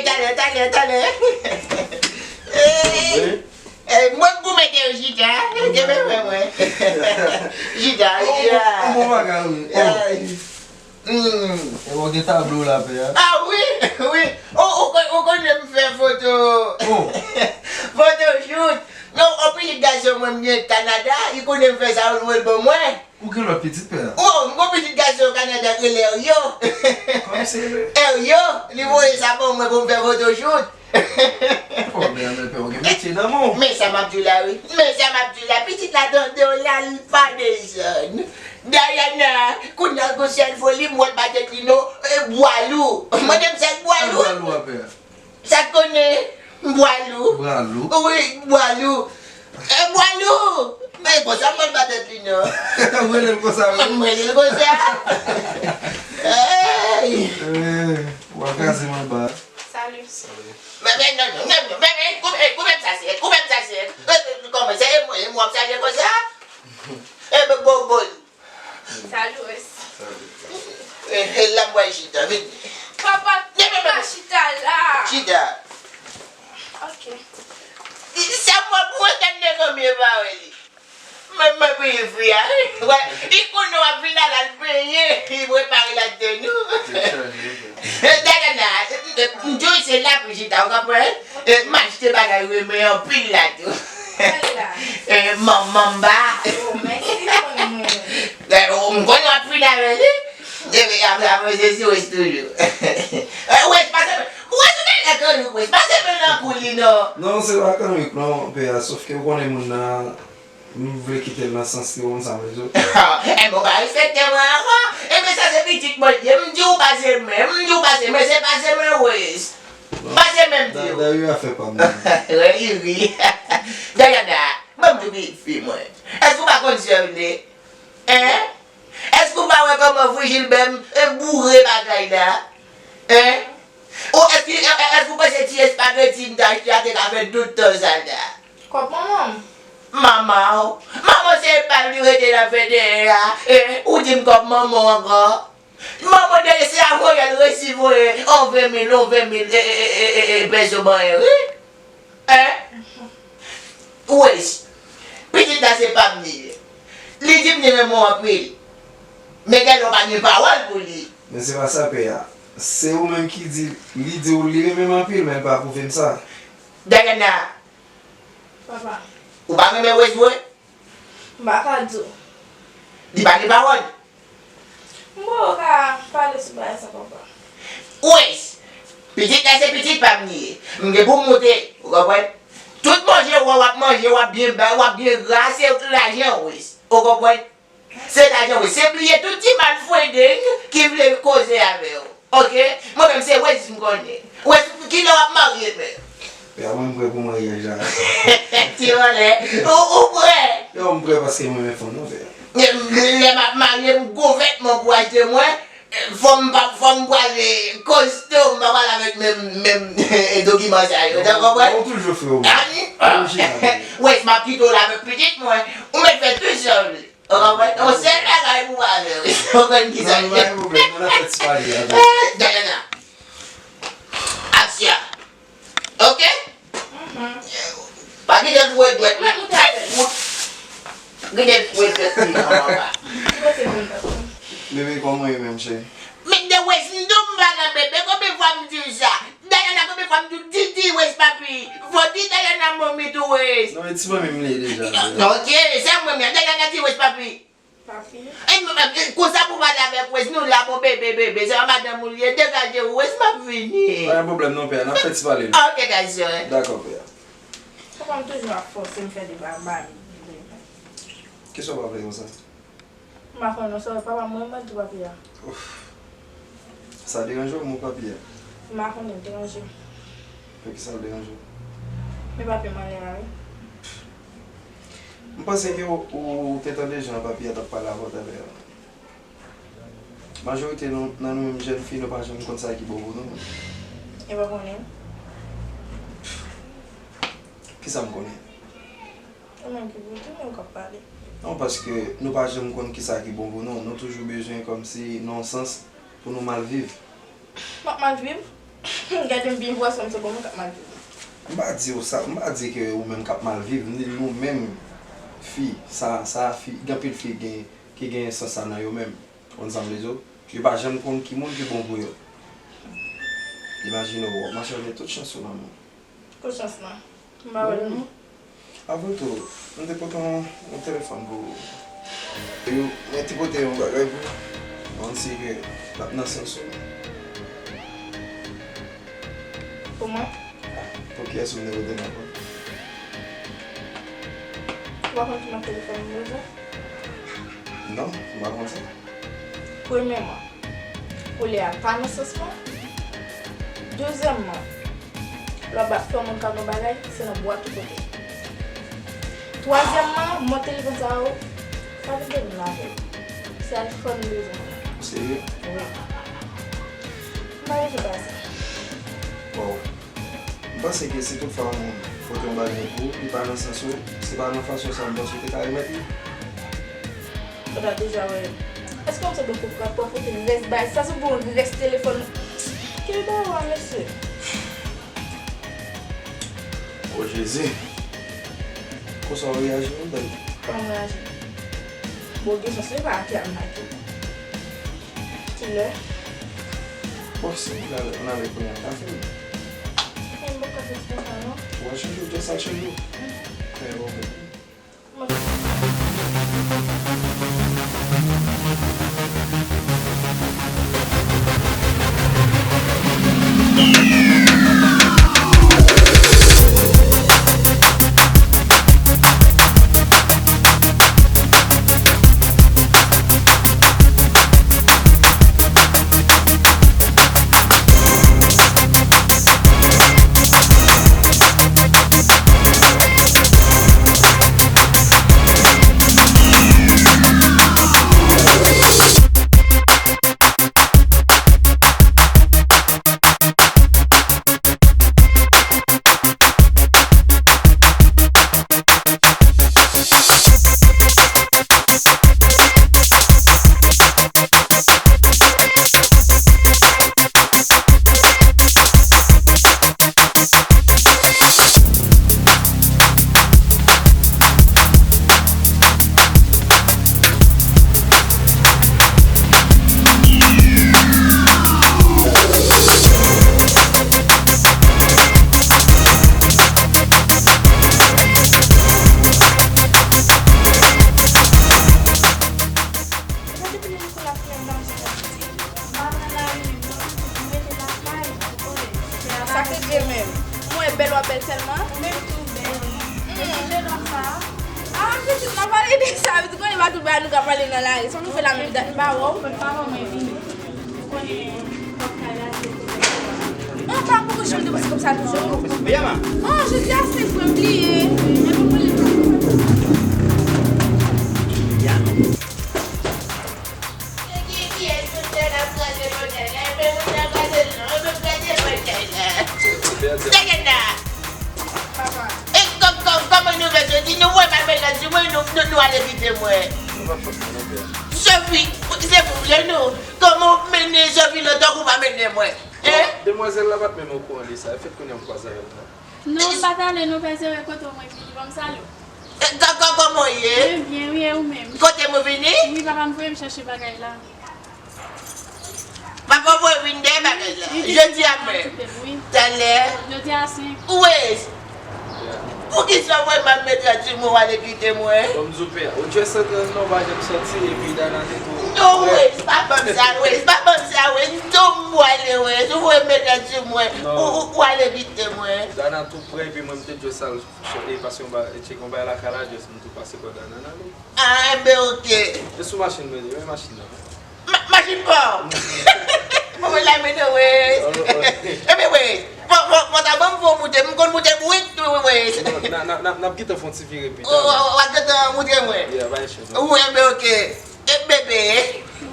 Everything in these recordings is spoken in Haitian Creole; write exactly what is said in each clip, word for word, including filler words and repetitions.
Talè, talè, talè. Ey, ey, mwen m pou mete yo chita. Kenbe mwen, mwen. Chita, chita. Yon bon bagay, wi. Ey. Hmm. E w gen tablo la, pè a? Ah, wi, wi. Ou, ou kon-, ou konnen m fè foto. Oh. Photoshoot. Non, anpil gason mwen m gen Kanada, li konnen m fè sa, l voye l ban mwen. Ou gen lòt pitit, pè a? Oh, m gon pitit gason Kanada k rele Eryo. Kòm se vre? Eryo, li voye sa ban mwen pou m fè photoshoot. Oh, men, men, pè, ou gen metye nan men w. Men sa m ap di w la, wi. Men sa m ap di w la. Pitit la tande w la, l pa desann. Dayana, kounye a l gon sèl foli, m wè l ba tèt li non, e, bwa lou. Mande m sèl bwa lou. Bwa lou a, pè a. Sa k konnen? Bwa lou. Bwa lou. Wi, bwa lou. E, bwa lou. Men konsa m wè l ba tèt li non. Ou rele l konsa, wi? M rele l konsa. Hey! Eh, w ap kraze m anba. Salut. Men, men, non, non, non, non, men, men, koupe, koupe m sa, se, koupe m sa, se. Eh, eh, kòman, se, e mwen, e mwen w ap salye konsa? Eh, ben, bon, bon. Salut, Wes. Eh, eh, la m pral chita, vini. Papa, men, men, men, pa chita la. Chita. Ok. Sa mwen pou mwen tann de konbyen pawòl li. Mwen, mwen priye fi a, wi. Wè, li konnen w ap vin la, l al benyen, li prepare ladann ou. Dayana, m di w se la pou chita, ou konprann? E, m achte bagay renmen anpil la tou. Kèl la? E, manmanba. Oh, mèsi, mwen. E, ou, m konnen w ap fin avè li. Epi apre, apre se sou Wes toujou. E, Wes, pase, Wes, ou te nan kanrik, Wes, pase men nan kou li non. Non, se pa kanrik non, pè a, sòf ke ou konnen moun nan, m vle kite l nan sans li, ou konn sa m vle di w. Enben, ou pa respekte mwen ankò. Enben, sa se pitit mwen ye, m di w pase men, m di w pase men, se pase men, Wes. Pase men, m di w. Dayou afè pa m. Wi, wi. Dayana, ban m di w pitit fi mwen. Èske ou pa konn sè w li? Hein? Èske ou pa wè kòman Frijilbè m, e, boure bagay la? Hein? Ou, èske, è-, è-, èske ou panse ti espageti m t achte a te ka fè tout tan sa la? Kòb manman m. Manman w? Manman w se pa l li rete l ap fè dèyè a. E, ou di m kòb manman w ankò? Manman dèyè se a voye l resi voye on ven mil, on ven mil, e, e, e, e, e, pèso manyen, wi. Hein? Wes, pitit la se pa m li ye. Li di m li renmen w anpil. Men genlè w pa gen pawòl pou li. Men se pa sa, pè a. Se ou menm ki di, li di w li renmen m anpil, men l pa pwouve m sa. Dayana. Papa. Ou pa renmen Wes vre? M pa ka di w. Li pa gen pawòl. M poko ka pale sou bagay sa, papa. Wes, pitit la se pitit pa m li ye. M gen pou m moute, ou konprann? Tout manje w wè w ap manje, w ap byen bay, w ap byen gra, se lajan Wes. Ou konprann? Se lajan Wes. Se bliye tout ti malfredeng ki vle koze avè w. Ok? Mwen menm se Wes m konnen. Wes, kilè w ap marye menm? Pè a, mwen m prè pou maryaj la. Ti vòlè. Ou, ou prè? Yo, m prè paske mwen renmen fanm non, pè a. Lè m ap marye, m gon vètman pou achte mwen. Fò m pa, fò m pwale kosto, m pa pwale avèk menm, menm dokiman sa yo. Ou konprann? Ou toujou frè w. Wes, m ap kite w la avèk pitit mwen. Ou mèt fè tout sa w vle. Ou konprann? Yon sèl bagay pou w pa fè, wi. Ou konn ki sa l ye. Non, pa gen pwoblèm, nou ap fè ti pale a. Dayana. Aksyon. Ok? Mhm. Pa kite l foure dwèt. Mwen moute avè l. Kite l foure dwèt li nan anba. Bebe, kòman w ye menm, cheri? Men de Wes, m di w m pa nan bebe, konbyen fwa m di w sa? Dayana, konbyen fwa m di w, di, di Wes papi. Fò di Dayana manmi tou Wes. Non, e ti manmi m li ye deja. Non, ok, se manmi an. Dayana di Wes papi. Papi. E, m, m, e, konsa pou pale avèk Wes, nou la, bon, bebe, bebe. Se pa madanm ou li ye, degaje w, Wes, m ap vini. Pa gen pwoblèm non, pè a, n ap fè ti pale nou. Ok, gason. Dakò, pè a. Papa m toujou ap fòse m fè de bagay. Kisa w pa vle konsa? M pa konn non, sa papa m mwen, mwen tou papi a. Ouf. Sa deranje w, mo papi a? M pa konnen, deranje m. Poukisa l deranje w? Men papi m anlè a, wi. M panse ke ou, ou te tande jan papi a t ap pale avè w talè a. Majorite nou, nan nou menm jèn fi, nou pa janm konn sa ki bon pou nou. E pa konnen? Kisa m konnen? Ou menm ki pou di, men ou k ap pale. Non, paske nou pa janm konn kisa ki bon pou nou. Nou toujou bezwen kòmsi nan yon sans pou nou mal viv. M ap mal viv? Gade m byen vwason m se bon mwen k ap mal viv. M pa di w sa, m pa di ke ou menm k ap mal viv, ni nou menm fi, sa, sa fi, gen anpil fi gen, ki gen sans sa nan yo menm. Konn sa m vle di w? Yo pa janm konn ki moun ki bon pou yo. Imajine w, w ap mache avè tout chans ou nan men w. Kot chans lan? M pa wè l non. Avan tou, m te pote yon, yon telefòn pou ou. Yo, mwen te pote yon bagay pou ou. Mwen si ke l ap nan sans ou. Pou mwen? Pou kiyès ou te pote l ankò? Ou pa konn ki mòd telefòn m bezwen? Non, m pa konn sa. Premyèman, koulè a pa nan sans mwen. Dezyèmman, lè w ap fè yon moun kado bagay, se nan bwat ou pote. Twazyèmman, mòd telefòn sa yo, pa vin de vin avè l. Se iPhone m bezwen. Serye? Wi. M pa bezwen bagay sa. Waw. M panse ke si tout fwa yon moun pote yon bagay pou ou, li pa nan sans ou, se pa nan fason sa m panse ou te ka remèt li. Ou ta deja wè. Èske w sanble w pran pran foto rès bagay sa sou bon rès telefòn? Ki bagay w a mesye? O Jezi! Konsa w reyaji menm dèyè? Kòman m reyaji? Bon, gen chans li pa atè a m lage. Kilè? Bon, si w vle ale, ann ale kounye a, ka fini. Men m poko fè konsa non. W a chanje w, just al chanje w. Fè bon. Sa k rive menm? Mwen bèl, w ap bèl sèlman? Ou menm tou bèl. Hmm. Mete lòt sa. Ah, pitit, n a pale de sa. Pitit, konnen pa tout bagay nou ka pale nan lari. Sa nou fè la menm dat, m pa wè w. Mwen pa wè mwen vini. Ou konnen kòb kay la se pwoblèm. An pa poko janm depanse kòb sa toujou. Oh, jodi a senk vre, m bliye. Mwen pa pran li. Ki, ki, kiyès moun sa k ap kraze bagay la? Epi moun nan kraze l non, epi kraze bagay la. Tègèt la. Papa. E kò-, kò-, kòman nou fè soti? Nou wè pa mèt la di mwen, nou, nou, nou ale kite mwen. Nou pa fòt mwen non, pè. Sophie, se pou vle nou. Kòman w mennen Sophie lòt tankou w pa mennen mwen? Hein? Demwazèl la pa t menm okouran de sa. E fèt kounye a m kwaze avè l la. Non, m pa t ale non, pè Zewe, kote w mwen vini, ban m salye w. E, kò-, kò-, kòman w ye? Mwen byen, wi, e ou menm? Kote mwen vini? Wi, papa m voye m chèche bagay la. Papa w voye w vin dèyè bagay la. Wi, wi, jodi a menm. Wi. Talè. Jodi a senk. Wi. Poukisa w voye m ap mete a di mwen w ale kite mwen? Ban m di w pè, ou dwe santi nan w pa janm santi, epi Dana te tou. Non, Wes, pa ban m sa, Wes, pa ban m sa, Wes. M tou m pwale, Wes. Ou voye m mete a di mwen. Non. Ou, ou, ou ale kite mwen. Dana tou prè, epi mwen m te dwe sal, e, pase yon ba-, e, tcheke yon bagay lakay la, just m tou pase kò Dana nan li. Ah, enben, oke. E sou machin mwen li, men machin nan. Ma-, machin pa w. Mwen la mennen, Wes. Oh, oh. Enben, Wes. Fò, fò, fò ta ban m fè w moute. M konn moute bourik tou, Wes. Non, n a, n a, n a, n ap gentan fè yon ti vire pita. Oh, w ap gentan moutre mwen. Yeah, pa gen chans non. Wi, enben, oke. E bebe?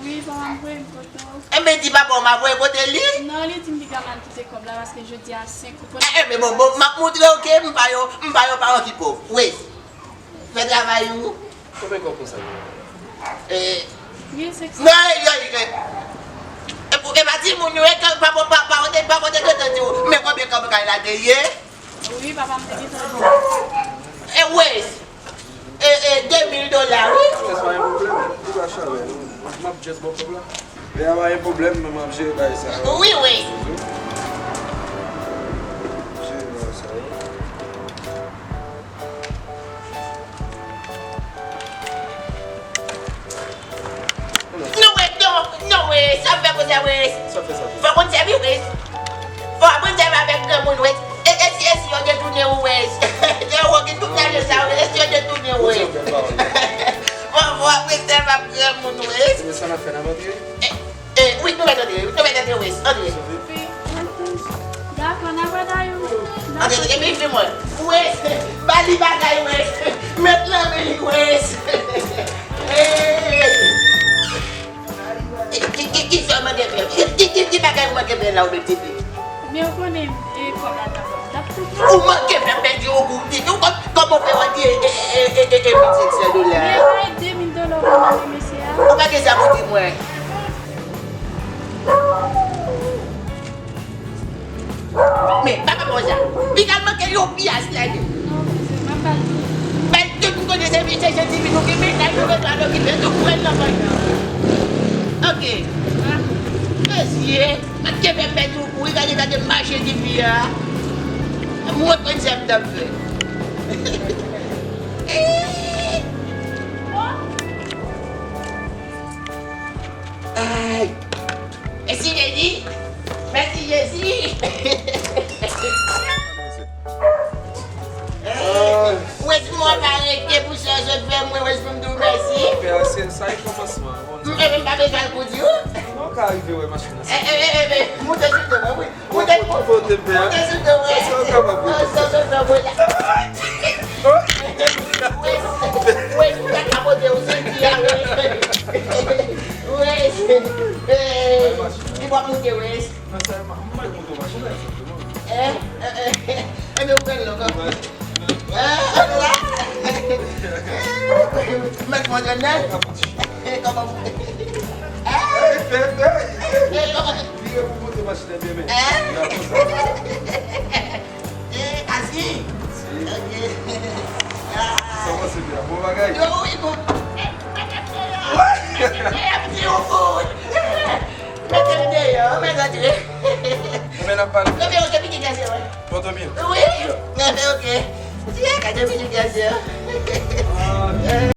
Wi, papa m voye m kote w. Enben, di papa w m ap voye kote li. Non, li di m li ka mal kite kòb la, paske jodi a senk, ou konnen. Enben, bon, bon, m ap moutre w ke m pa yon, m pa yon paran ki pòv. Wi. Fè travay ou. Konbyen kòb konsa gen? E, mil senk san. Non, e, e, e, e, pou, E pa timoun yo, e pa, pa, pa, pa, pa, pa, pa, te gentan di w, men konbyen kòb kay la te ye? Wi, papa m te gentan di. E Wes, e, e, de mil dola, wi. Strès pa gen pwoblèm, li pa chalè. M ap just ba w kòb la. Lè a pa gen pwoblèm, men m ap jere bagay sa yo. Wi, wi. Jere bagay sa yo. Non, Wes, non, non, Wes, sa m fè konsa, Wes. Sa fè sa. Fò konn sèvi, Wes. Fò aprann sèvi avèk granmoun, Wes. E, e si, e si yo detounen ou, Wes. Yo wè ki tout lajan sa, Wes, e si yo detounen ou, Wes. Fò, fò aprann sèvi avèk granmoun, Wes. Men sa n ap fè, n ap antre? E, e, wi, nou mèt antre, nou mèt antre, Wes, antre. Dakò, n a pral dayou. Antre, antre, men vin mwen. Wes, ba li bagay, Wes. Met nan men li, Wes. Hey! Ki, ki, ki, ki sa w manke fè? Ki, ki, ki, ki bagay ou manke fè la, ou menm, tifi? Men ou konnen, e, kòb la t ap, t ap tou pran. Ou manke fè m pèdi yon goud, tifi. Ou kò-, kòman w fè w antre e, e, e, e, e, e, mil senk san dola? Men e de mil dola ou manke mesye a. Ou pa gen sa pou di mwen. Men, papa konsa. Piga l manke yon pyas la, li. Non, mesye, m ap ba l tout. Bay tout, m konnen se vin chèche ti fi nou ki mennaj nou bezwen al okipe tou pou al nan fanm nan. Ok. Mesye, pa t ke fè m pèdi yon kou, wi, gade, gade mache ti fi a. M rekonn sa m t ap fè. Ay! Mèsi, Jezi! Mèsi, Jezi! Wes, mwen pa rete pou sa w sot fè mwen, Wes, pou m di w mèsi. Pè, se sa e kòmansman. M, e, m pa bezwen al pou di w. Non, ka rive wè machin nan. E, e, e, e, e, moute sou do mwen, wi. Ou te, ou te sou do, wi. Sa w kapab, wi. Sa w kapab, wi. Wi, wi, ou te kapote, ou senti a, wi. Wi, eh, li pa moute, wi. Non, sa, m, m, m moute machin la, egzakteman. Eh, eh, eh, eh, men ou pran l, non, kòm. Eh, eh, la. Mèt mwen gannè. Kòman pou. Eh, fè, fè. Eh, kòman. Vire pou monte machin nan byen, men. Hein? Vire konsa. Eh, Azi. Si. Ok. Ah. Sa w panse de la? Bon bagay. Yo, wi, bon. Wi. Mete m deyò, mete m deyò, mete m deyò. Mwen, n ap pale. Mete m deyò, se pitit gason, wi. Tonton Bill. Wi. Mete m, ok. Ti a gade pitit gason. Ah.